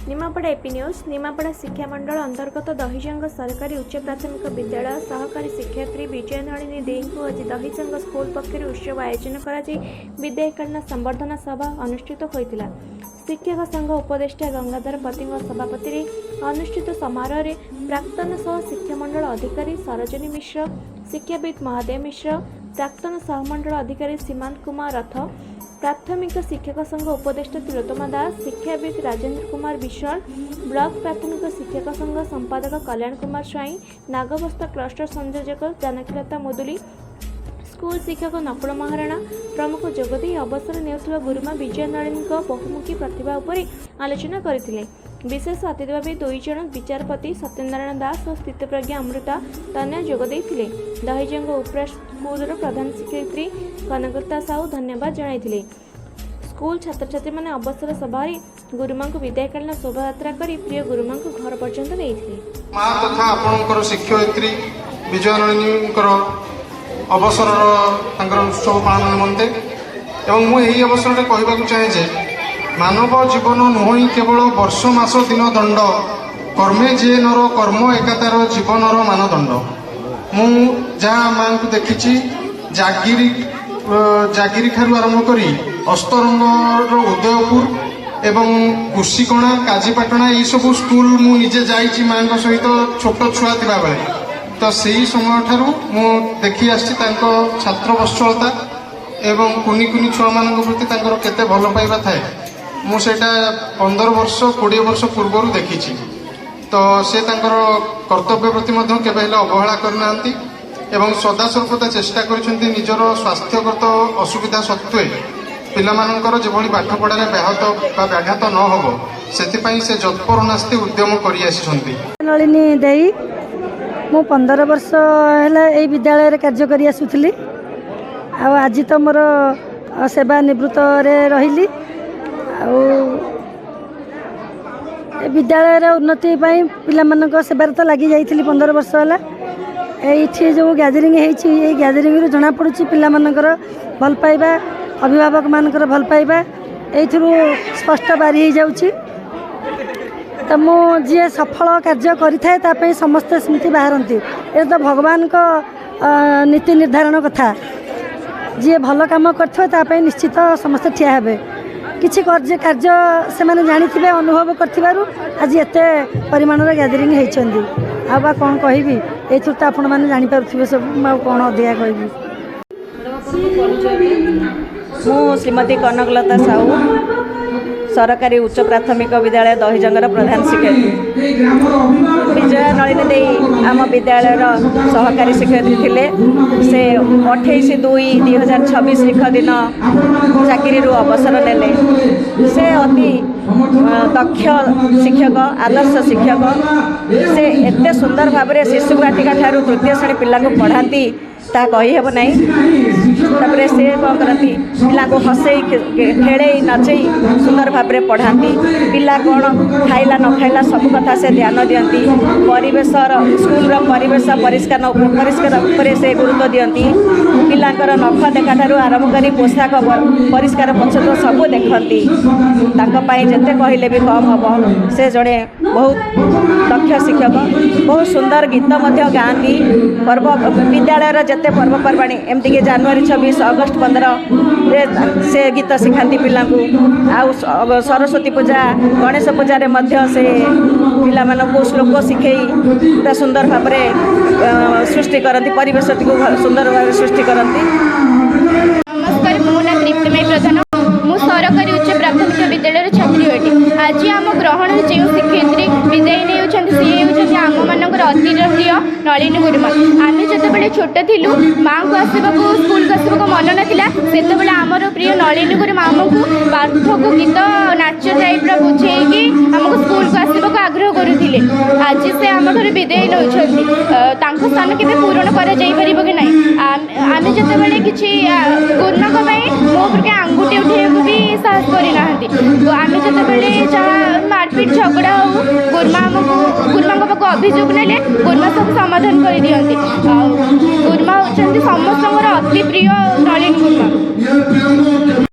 Nimapada AP News. Nimapada ଶିକ୍ଷାମଣ୍ଡଳ ଅନ୍ତର୍ଗତ ଦହିଜଙ୍ଗ ସରକାରୀ ଉଚ୍ଚ ପ୍ରାଥମିକ ବିଦ୍ୟାଳୟ ସହକାରୀ ଶିକ୍ଷୟିତ୍ରୀ ବିଜୟ ନଳିନୀ ଦେଇଙ୍କୁ ଆଜି ଦହିଜଙ୍ଗ ସ୍କୁଲ ପକ୍ଷରୁ ଉତ୍ସବ ଆୟୋଜନ କରାଯାଇ ବିଦାୟକାଳୀନ ସମ୍ବର୍ଦ୍ଧନା ସଭା ଅନୁଷ୍ଠିତ ହୋଇଥିଲା। ଶିକ୍ଷକ ସଂଘ ଉପଦେଷ୍ଟା ଗଙ୍ଗାଧର ପତିଙ୍କ ସଭାପତିରେ ଅନୁଷ୍ଠିତ ସମାରୋହରେ ପ୍ରାକ୍ତନ ସହ ଶିକ୍ଷାମଣ୍ଡଳ ଅଧିକାରୀ ସରୋଜିନୀ ମିଶ୍ର, ଶିକ୍ଷାବିତ୍ ମହାଦେବ ମିଶ୍ର, ପ୍ରାକ୍ତନ ସହମଣ୍ଡଳ ଅଧିକାରୀ ସୀମାନ୍ତ କୁମାର ରଥ, ପ୍ରାଥମିକ ଶିକ୍ଷକ ସଂଘ ଉପଦେଷ୍ଟା ତିଳୋତ୍ତମା ଦାସ, ଶିକ୍ଷାବିତ୍ ରାଜେନ୍ଦ୍ର କୁମାର ବିଶ୍ୱାଳ, ବ୍ଲକ ପ୍ରାଥମିକ ଶିକ୍ଷକ ସଂଘ ସମ୍ପାଦକ କଲ୍ୟାଣ କୁମାର ସ୍ୱାଇଁ, ନାଗବସ୍ତା କ୍ଲଷ୍ଟର ସଂଯୋଜକ ଜାନକୀଲତା ମୁଦୁଲି, ସ୍କୁଲ ଶିକ୍ଷକ ନକୁଳ ମହାରଣା ପ୍ରମୁଖ ଯୋଗଦେଇ ଅବସର ନେଉଥିବା ଗୁରୁମା ବିଜୟ ନଳିନୀଙ୍କ ବହୁମୁଖୀ ପ୍ରତିଭା ଉପରେ ଆଲୋଚନା କରିଥିଲେ। ବିଶେଷ ଅତିଥି ଭାବେ ଦୁଇ ଜଣ ବିଚାରପତି ସତ୍ୟନାରାୟଣ ଦାସ ଓ ସ୍ଥିତପ୍ରଜ୍ଞା ଅମୃତା ତନ୍ୟା ଯୋଗ ଦେଇଥିଲେ। ଦହିଜଙ୍ଗ ଉପରା ସ୍କୁଲର ପ୍ରଧାନ ଶିକ୍ଷୟିତ୍ରୀ କନକଲତା ସାହୁ ଧନ୍ୟବାଦ ଜଣାଇଥିଲେ। ସ୍କୁଲ ଛାତ୍ରଛାତ୍ରୀମାନେ ଅବସର ସଭାରେ ଗୁରୁମାଙ୍କୁ ବିଦାୟକାଳୀନ ଶୋଭାଯାତ୍ରା କରି ପ୍ରିୟ ଗୁରୁମାଙ୍କୁ ଘର ପର୍ଯ୍ୟନ୍ତ ନେଇଥିଲେ। ମା ତଥା ଆପଣଙ୍କର ଶିକ୍ଷୟିତ୍ରୀ ବିଜୟ ନଳିନୀଙ୍କର ଅବସରର ତାଙ୍କର ଉତ୍ସବ ପାଳନ ନିମନ୍ତେ ଏବଂ ମୁଁ ଏହି ଅବସରରେ କହିବାକୁ ଚାହେଁ ଯେ ମାନବ ଜୀବନ ନୁହଁ କେବଳ ବର୍ଷ, ମାସ, ଦିନ, ଦଣ୍ଡ। କର୍ମେ ଯିଏ ନର, କର୍ମ ଏକା ତାର ଜୀବନର ମାନଦଣ୍ଡ। ମୁଁ ଯାହା ମାଙ୍କୁ ଦେଖିଛି, ଜାଗିରି ଠାରୁ ଆରମ୍ଭ କରି ଅସ୍ତରଙ୍ଗର ଉଦୟପୁର ଏବଂ କୁଶିକଣା, କାଜିପାଟଣା, ଏଇସବୁ ସ୍କୁଲ ମୁଁ ନିଜେ ଯାଇଛି ମାଙ୍କ ସହିତ ଛୋଟ ଛୁଆ ଥିବାବେଳେ। ତ ସେଇ ସମୟଠାରୁ ମୁଁ ଦେଖି ଆସିଛି ତାଙ୍କ ଛାତ୍ର ବତ୍ସଳତା ଏବଂ କୁନି କୁନି ଛୁଆମାନଙ୍କ ପ୍ରତି ତାଙ୍କର କେତେ ଭଲ ପାଇବା ଥାଏ। ମୁଁ ସେଇଟା 15 ବର୍ଷ, 20 ବର୍ଷ ପୂର୍ବରୁ ଦେଖିଛି। ତ ସେ ତାଙ୍କର କର୍ତ୍ତବ୍ୟ ପ୍ରତି ମଧ୍ୟ କେବେ ହେଲେ ଅବହେଳା କରିନାହାନ୍ତି ଏବଂ ସଦାସର୍ବଦା ଚେଷ୍ଟା କରିଛନ୍ତି, ନିଜର ସ୍ୱାସ୍ଥ୍ୟଗତ ଅସୁବିଧା ସତ୍ତ୍ୱେ ପିଲାମାନଙ୍କର ଯେଭଳି ପାଠପଢ଼ାରେ ବ୍ୟାହତ ବା ବ୍ୟାଘାତ ନ ହେବ, ସେଥିପାଇଁ ସେ ଯତ୍ପରୋନାସ୍ତି ଉଦ୍ୟମ କରିଆସିଛନ୍ତି। ନଳିନୀ ଦେଇ। ମୁଁ 15 ବର୍ଷ ହେଲା ଏଇ ବିଦ୍ୟାଳୟରେ କାର୍ଯ୍ୟ କରି ଆସୁଥିଲି ଆଉ ଆଜି ତ ମୋର ସେବା ନିବୃତ୍ତରେ ରହିଲି। ଆଉ ଏ ବିଦ୍ୟାଳୟର ଉନ୍ନତି ପାଇଁ ପିଲାମାନଙ୍କ ସେବାରେ ତ ଲାଗି ଯାଇଥିଲି 15 ବର୍ଷ ହେଲା। ଏଇଠି ଯେଉଁ ଗ୍ୟାଦରିଂ ହେଇଛି, ଏଇ ଗ୍ୟାଦରିଂରୁ ଜଣାପଡ଼ୁଛି ପିଲାମାନଙ୍କର ଭଲ ପାଇବା, ଅଭିଭାବକମାନଙ୍କର ଭଲ ପାଇବା ଏଇଥିରୁ ସ୍ପଷ୍ଟ ବାରି ହେଇଯାଉଛି। ତ ମୁଁ ଯିଏ ସଫଳ କାର୍ଯ୍ୟ କରିଥାଏ, ତା ପାଇଁ ସମସ୍ତେ ସେମିତି ବାହାରନ୍ତି। ଏଇଟା ତ ଭଗବାନଙ୍କ ନୀତି ନିର୍ଦ୍ଧାରଣ କଥା। ଯିଏ ଭଲ କାମ କରିଥିବ, ତା ପାଇଁ ନିଶ୍ଚିତ ସମସ୍ତେ ଠିଆ ହେବେ। କିଛି କାର୍ଯ୍ୟ କାର୍ଯ୍ୟ ସେମାନେ ଜାଣିଥିବେ, ଅନୁଭବ କରିଥିବାରୁ ଆଜି ଏତେ ପରିମାଣର ଗ୍ୟାଦରିଂ ହେଇଛନ୍ତି। ଆଉ ବା କ'ଣ କହିବି? ଏଇଥିରୁ ତ ଆପଣମାନେ ଜାଣିପାରୁଥିବେ ସବୁ। ମୁଁ ଆଉ କ'ଣ ଅଧିକା କହିବି? ମୁଁ ଶ୍ରୀମତୀ କନକଲତା ସାହୁ, ସରକାରୀ ଉଚ୍ଚ ପ୍ରାଥମିକ ବିଦ୍ୟାଳୟ ଦହିଜଙ୍ଗର ପ୍ରଧାନ ଶିକ୍ଷୟିତ୍ରୀ। ବିଜୟ ନଳିନୀ ଦେଇ ଆମ ବିଦ୍ୟାଳୟର ସହକାରୀ ଶିକ୍ଷୟିତ୍ରୀ ଥିଲେ। ସେ 28/2/2026 ତାରିଖ ଦିନ ଚାକିରିରୁ ଅବସର ନେଲେ। ସେ ଅତି ଦକ୍ଷ ଶିକ୍ଷକ, ଆଦର୍ଶ ଶିକ୍ଷକ। ସେ ଏତେ ସୁନ୍ଦର ଭାବରେ ଶିଶୁ ବାଟିକା ଠାରୁ ତୃତୀୟ ଶ୍ରେଣୀ ପିଲାଙ୍କୁ ପଢ଼ାନ୍ତି, ତାହା କହିହେବ ନାହିଁ। ତାପରେ ସେ କ'ଣ କରନ୍ତି, ପିଲାଙ୍କୁ ହସେଇ, ଖେଳେଇ, ନଚେଇ ସୁନ୍ଦର ଭାବରେ ପଢ଼ାନ୍ତି। ପିଲା କ'ଣ ଖାଇଲା ନ ଖାଇଲା, ସବୁ କଥା ସେ ଧ୍ୟାନ ଦିଅନ୍ତି। ପରିବେଶର, ସ୍କୁଲର ପରିବେଶ ପରିଷ୍କାର ପରିଷ୍କାର ଉପରେ ସେ ଗୁରୁତ୍ୱ ଦିଅନ୍ତି। ପିଲାଙ୍କର ନଖ ଦେଖାଠାରୁ ଆରମ୍ଭ କରି ପୋଷାକ ପରିଷ୍କାର ପରିଚ୍ଛନ୍ନ ସବୁ ଦେଖନ୍ତି। ତାଙ୍କ ପାଇଁ ଯେତେ କହିଲେ ବି କମ୍ ହେବ। ସେ ଜଣେ ବହୁତ ଦକ୍ଷ ଶିକ୍ଷକ। ବହୁତ ସୁନ୍ଦର ଗୀତ ମଧ୍ୟ ଗାଆନ୍ତି। ପର୍ବ, ବିଦ୍ୟାଳୟର ଯେତେ ପର୍ବପର୍ବାଣୀ, ଏମିତିକି ଜାନୁଆରୀ 26, ଅଗଷ୍ଟ 15ରେ ସେ ଗୀତ ଶିଖାନ୍ତି ପିଲାଙ୍କୁ। ଆଉ ସରସ୍ୱତୀ ପୂଜା, ଗଣେଶ ପୂଜାରେ ମଧ୍ୟ ସେ ପିଲାମାନଙ୍କୁ ଶ୍ଲୋକ ଶିଖେଇ ପୁରା ସୁନ୍ଦର ଭାବରେ ସୃଷ୍ଟି କରନ୍ତି, ପରିବେଶଟିକୁ ସୁନ୍ଦର ଭାବରେ ସୃଷ୍ଟି କରନ୍ତି। ନମସ୍କାର, ମୋ ନାଁ ତୃପ୍ତିମୟୀ ପ୍ରଧାନ। ମୁଁ ସରକାରୀ ଉଚ୍ଚ ପ୍ରାଥମିକ ବିଦ୍ୟାଳୟର ଛାତ୍ରୀ ଅଟେ। ଆଜି ଆମ ଗ୍ରହଣରେ ଯେଉଁ ଶିକ୍ଷୟିତ୍ରୀ ବିଦାୟ ନେଉଛନ୍ତି, ସିଏ ହେଉଛନ୍ତି ଆମମାନଙ୍କର ଅତି ପ୍ରିୟ ନଳିନୀ ଗୁରୁମା। ଆମେ ଯେତେବେଳେ ଛୋଟ ଥିଲୁ, ମାଆଙ୍କୁ ଆସିବାକୁ, ସ୍କୁଲକୁ ଆସିବାକୁ ମନ ନଥିଲା, ସେତେବେଳେ ଆମର ପ୍ରିୟ ନଳିନୀ ଗୁରୁମା ଆମକୁ ପାଠକୁ ଗୀତ ନାଚ ଟାଇପ୍ର ବୁଝେଇକି ଆମକୁ ସ୍କୁଲକୁ ଆସିବାକୁ ଆଗ୍ରହ କରୁଥିଲେ। ଆଜି ସେ ଆମଠାରୁ ବିଦାୟ ନେଉଛନ୍ତି। ତାଙ୍କ ସ୍ଥାନ କେବେ ପୂରଣ କରାଯାଇପାରିବ କି ନାହିଁ। ଆମେ ଯେତେବେଳେ କିଛି ଗୁରୁମାଙ୍କ ପାଇଁ ମୋ ଉପରକୁ ଆଙ୍ଗୁଠି ଉଠେଇବାକୁ ବି ସାହସ କରିନାହାନ୍ତି। ଆମେ ଯେତେବେଳେ ଯାହା ମାରପିଟ ଝଗଡ଼ା ହଉ, ଗୁରୁମା ଆମକୁ, ଗୁରୁମାଙ୍କ ପାଖକୁ ଅଭିଯୋଗ ନେଲେ ଗୁରୁମା ସବୁ ସମାଧାନ କରିଦିଅନ୍ତି। ଆଉ ଗୁରୁମା ହେଉଛନ୍ତି ସମସ୍ତଙ୍କର ଅତି ପ୍ରିୟ ନଳିନୀ ଗୁରୁମା।